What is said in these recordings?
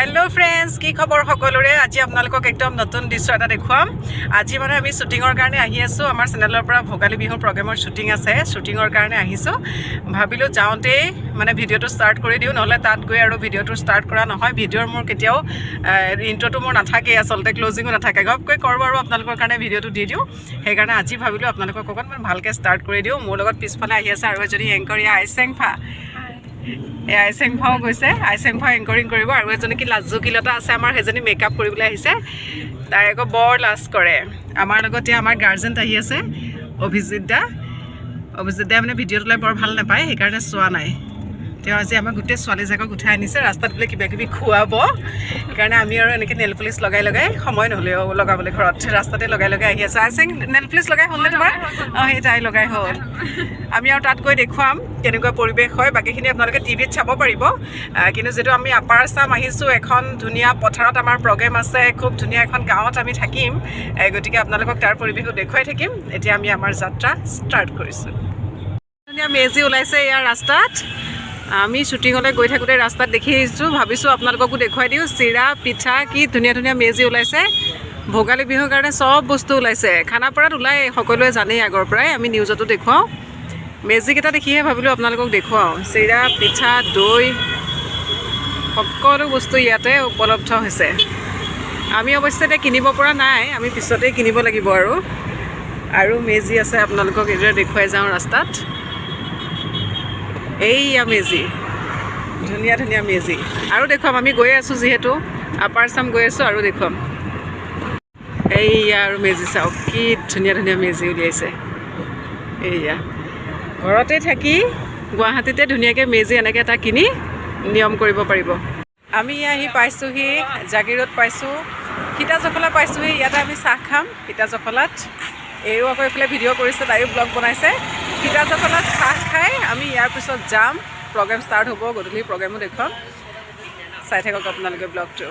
Hello' friends, কি খবৰ সকলোৰে? আজি আপোনালোকক একদম নতুন দৃশ্য এটা দেখুৱাম। আজি মানে আমি শ্বুটিঙৰ কাৰণে আহি আছোঁ। আমাৰ চেনেলৰ পৰা ভোগালী বিহুৰ প্ৰগ্ৰেমৰ শ্বুটিং আছে, শ্বুটিঙৰ কাৰণে আহিছোঁ। ভাবিলোঁ যাওঁতেই মানে ভিডিঅ'টো ষ্টাৰ্ট কৰি দিওঁ, নহ'লে তাত গৈ আৰু ভিডিঅ'টো ষ্টাৰ্ট কৰা নহয়। ভিডিঅ'ৰ মোৰ কেতিয়াও ইণ্ট্ৰটো মোৰ নাথাকেই, আচলতে ক্লজিঙো নাথাকে। ঘপকৈ কৰোঁ আৰু আপোনালোকৰ কাৰণে ভিডিঅ'টো দি দিওঁ। সেইকাৰণে আজি ভাবিলোঁ আপোনালোকক অকণমান ভালকৈ ষ্টাৰ্ট কৰি দিওঁ। মোৰ লগত পিছফালে আহি আছে আৰু এজনী এংকৰ, এয়া আইচেংফা। এই আইচেংফাও গৈছে, আইচেংফা এংকৰিং কৰিব। আৰু এজনী কি লাজুকীলতা আছে আমাৰ, সেইজনী মেকআপ কৰিবলৈ আহিছে। তাই আকৌ বৰ লাজ কৰে। আমাৰ লগত এতিয়া আমাৰ গাৰ্জেন আহি আছে, অভিজিত দা। অভিজিত দাই মানে ভিডিঅ'টো লৈ বৰ ভাল নাপায়, সেইকাৰণে চোৱা নাই। তেওঁ আজি আমাক গোটেই ছোৱালীজাকক উঠাই আনিছে, ৰাস্তাত বোলে কিবা কিবি খুৱাব। সেইকাৰণে আমি আৰু এনেকৈ নেল পলিচ লগাই লগাই, সময় নহ'লেও লগাবলৈ ঘৰত, ৰাস্তাতে লগাই লগাই আহি আছোঁ। আইচেং, নেল পলিচ লগাই হ'লনে তোমাৰ? অঁ, সেই তাই লগাই হ'ল। আমি আৰু তাত গৈ দেখুৱাম কেনেকুৱা পৰিৱেশ হয়। বাকীখিনি আপোনালোকে টিভিত চাব পাৰিব। কিন্তু যিহেতু আমি আপাৰ আছাম আহিছোঁ, এখন ধুনীয়া পথাৰত আমাৰ প্ৰগ্ৰেম আছে, খুব ধুনীয়া এখন গাঁৱত আমি থাকিম, গতিকে আপোনালোকক তাৰ পৰিৱেশো দেখুৱাই থাকিম। এতিয়া আমি আমাৰ যাত্ৰা ষ্টাৰ্ট কৰিছোঁ। ধুনীয়া মেজি ওলাইছে ইয়াৰ ৰাস্তাত। আমি শ্বুটিঙলৈ গৈ থাকোঁতে ৰাস্তাত দেখি আহিছোঁ, ভাবিছোঁ আপোনালোককো দেখুৱাই দিওঁ। চিৰা, পিঠা, কি ধুনীয়া ধুনীয়া মেজি ওলাইছে। ভোগালী বিহুৰ কাৰণে চব বস্তু ওলাইছে। খানাপাৰাত ওলাই সকলোৱে জানেই আগৰ পৰাই, আমি নিউজতো দেখুৱাওঁ। মেজিকেইটা দেখিহে ভাবিলোঁ আপোনালোকক দেখুৱাওঁ। চিৰা, পিঠা, দৈ, সকলো বস্তু ইয়াতে উপলব্ধ হৈছে। আমি অৱশ্যে এতিয়া কিনিব পৰা নাই, আমি পিছতেই কিনিব লাগিব। আৰু আৰু মেজি আছে, আপোনালোকক এইদৰে দেখুৱাই যাওঁ ৰাস্তাত। এইয়া মেজি, ধুনীয়া ধুনীয়া মেজি। আৰু দেখুৱাম, আমি গৈ আছোঁ যিহেতু আপাৰ আছাম গৈ আছোঁ, আৰু দেখুৱাম। এইয়া আৰু মেজি চাওক, কি ধুনীয়া ধুনীয়া মেজি উলিয়াইছে। এইয়া ঘৰতে থাকি গুৱাহাটীতে ধুনীয়াকৈ মেজি এনেকৈ এটা কিনি নিয়ম কৰিব পাৰিব। আমি আহি পাইছোঁহি, জাগিৰোড পাইছোঁ, সীতা জখলা পাইছোঁহি। ইয়াতে আমি চাহ খাম সীতা জখলাত। এইও আকৌ এইফালে ভিডিঅ' কৰিছে, তাইও ব্লগ বনাইছে। সীতা জখলাত চাহ খাই আমি ইয়াৰ পিছত যাম। প্ৰগ্ৰেম ষ্টাৰ্ট হ'ব, গধূলি প্ৰগ্ৰেমো দেখুৱাম। চাই থাকক আপোনালোকে ব্লগটো।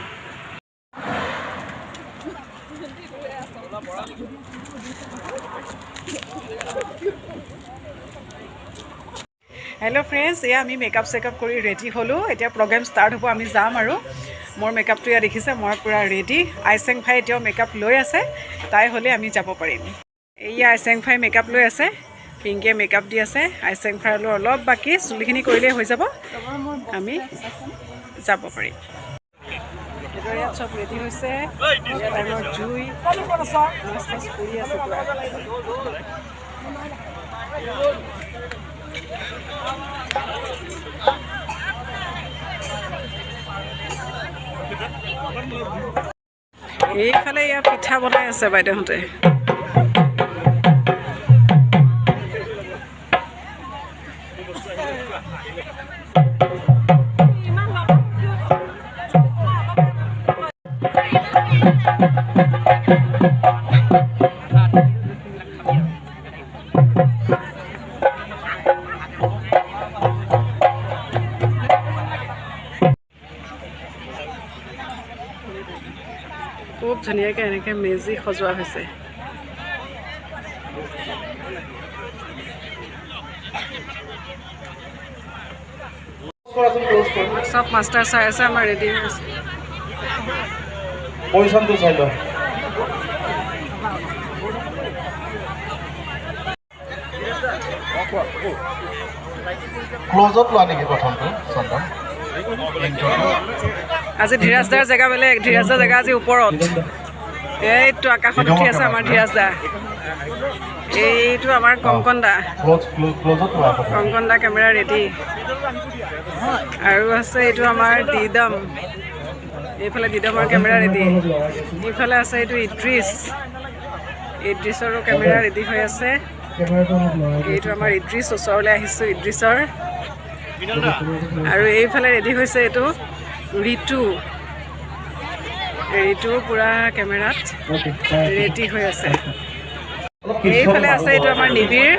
হেল্ল' ফ্ৰেণ্ডছ, এয়া আমি মেকআপ চেকআপ কৰি ৰেডি হ'লোঁ। এতিয়া প্ৰগ্ৰেম ষ্টাৰ্ট হ'ব, আমি যাম। আৰু মোৰ মেকআপটো এয়া দেখিছে, মই পূৰা ৰেডি। আইচেং ফাই এতিয়াও মেকআপ লৈ আছে, তাই হ'লে আমি যাব পাৰিম। এয়া আইচেং ফাই মেকআপ লৈ আছে, পিংকিয়ে মেকআপ দি আছে। আইচেং ফাইলৈ অলপ বাকী, চুলিখিনি কৰিলেই হৈ যাব, আমি যাব পাৰিম। এতিয়া ইয়াত চব ৰেডি হৈছে। ইয়াত আমাৰ জুই, মাছ চাছ পুৰি আছে পূৰা। এইফালে ইয়াত পিঠা বনাই আছে বাইদেউহঁতে। খুব ধুনীয়াকৈ এনেকৈ মেজি সজোৱা হৈছে। চব মাষ্টাৰ চাই আছে, আমাৰ ৰেডি হৈ আছে। পজিশ্যনটো চাই লোৱা। ক্ল'জত লোৱা নেকি প্ৰথমটো, চন্দন? আজি ধীৰাজ দাৰ জেগা বেলেগ, ধীৰাজ দাৰ জেগা আজি ওপৰত। এইটো আকাশত উঠি আছে আমাৰ ধীৰাজ দা। এইটো আমাৰ কংকন দা। ক্ল'জত লোৱা প্ৰথম। কংকন দা কেমেৰা ৰেডি। আৰু আছে এইটো আমাৰ দিদম, এইফালে দিদমৰ কেমেৰা ৰেডি। ইফালে আছে এইটো ইড্ৰিছ, ইড্ৰিছৰো কেমেৰা ৰেডি হৈ আছে। এইটো আমাৰ ইড্ৰিছ, ওচৰলৈ আহিছোঁ ইড্ৰিছৰ। আৰু এইফালে ৰেডি হৈছে এইটো ঋতু, ঋতু পূৰা কেমেৰাত ৰেডি হৈ আছে। এইফালে আছে এইটো আমাৰ নিবিড়,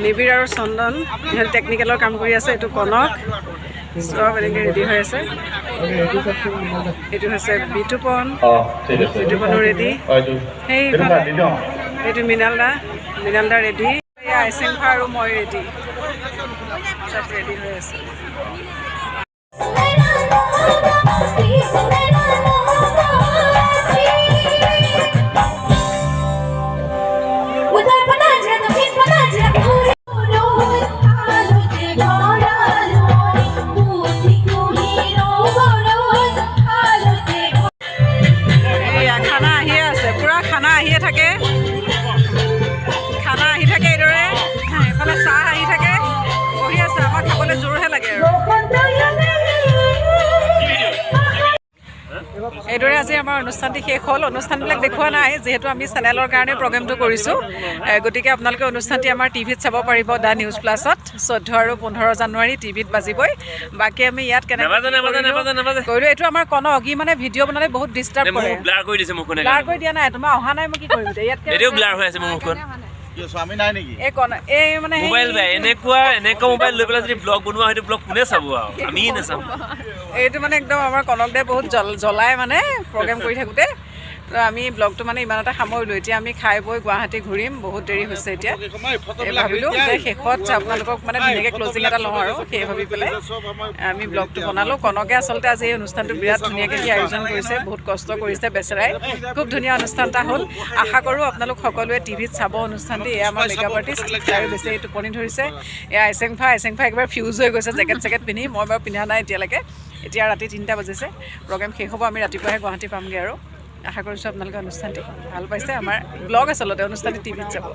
নিবিড় আৰু চন্দন, ইহঁতে টেকনিকেলৰ কাম কৰি আছে। এইটো কনক, চব এনেকৈ ৰেডি হৈ আছে। এইটো হৈছে বিতুপন। অঁ, ঠিক আছে। বিতুপনো ৰেডি। অঁ, এইটো সেইফালে দিদম। এইটো মৃণাল দা, মৃণাল দা ৰেডি। এয়া আইচেংফা আৰু মই ৰেডি, চব ৰেডি হৈ আছে। Thank you. এইদৰে আজি আমাৰ অনুষ্ঠানটি শেষ হ'ল। অনুষ্ঠানবিলাক দেখুওৱা নাই, যিহেতু আমি চেনেলৰ কাৰণে প্ৰগ্ৰেমটো কৰিছোঁ। গতিকে আপোনালোকে অনুষ্ঠানটি আমাৰ টিভিত চাব পাৰিব, the news প্লাছত 14 আৰু 15 জানুৱাৰী টিভিত বাজিবই। বাকী আমি ইয়াত কেনেকৈ নাবাজে, নাবাজে, নাবাজে, নাবাজে। কৰিলোঁ, এইটো আমাৰ কনক, ই মানে ভিডিঅ' বনালে বহুত ডিষ্টাৰ্ব কৰে। মোক ব্লাৰ কৰি দিছে মুখখন। ব্লাৰ কৰি দিয়া নাই, তোমাৰ অহা নাই, মই কি কৰিম এতিয়া ইয়াতকে? এতিয়াও ব্লাৰ হৈ আছে মোৰ মুখখন। স্বামী নাই নেকি? এই কনক, এই মানে মোবাইল বেয়া। এনেকুৱা এনেকুৱা মোবাইল লৈ পেলাই যদি ব্লগ বনোৱা, সেইটো ব্লগ কোনে চাব আৰু? আমি নাচাম। এইটো মানে একদম আমাৰ কনক দাই বহুত জ্বলাই মানে প্ৰগ্ৰেম কৰি থাকোঁতে। তো আমি ব্লগটো মানে ইমানতে সামৰিলোঁ। এতিয়া আমি খাই বৈ গুৱাহাটী ঘূৰিম, বহুত দেৰি হৈছে এতিয়া। এই ভাবিলোঁ যে শেষত আপোনালোকক মানে ধুনীয়াকৈ ক্লজিং এটা লওঁ আৰু সেই ভাবি পেলাই আমি ব্লগটো বনালোঁ। কনকে আচলতে আজি এই অনুষ্ঠানটো বিৰাট ধুনীয়াকৈ সি আয়োজন কৰিছে, বহুত কষ্ট কৰিছে বেচেৰাই। খুব ধুনীয়া অনুষ্ঠান এটা হ'ল। আশা কৰোঁ আপোনালোক সকলোৱে টিভিত চাব অনুষ্ঠানটি। এয়া আমাৰ মেকআপ আৰ্টিষ্ট আৰু বেছি টোপনি ধৰিছে। এয়া আইচেংফা, আইচেংফা একেবাৰে ফিউজ হৈ গৈছে জেকেট চেকেট পিন্ধি। মই বাৰু পিন্ধা নাই এতিয়ালৈকে। এতিয়া ৰাতি 3টা বাজিছে, প্ৰগ্ৰেম শেষ হ'ব, আমি ৰাতিপুৱাহে গুৱাহাটী পামগৈ। আৰু আশা কৰিছোঁ আপোনালোকে অনুষ্ঠানটি ভাল পাইছে। আমাৰ ব্লগ আচলতে, অনুষ্ঠানটি টিভিত যাব।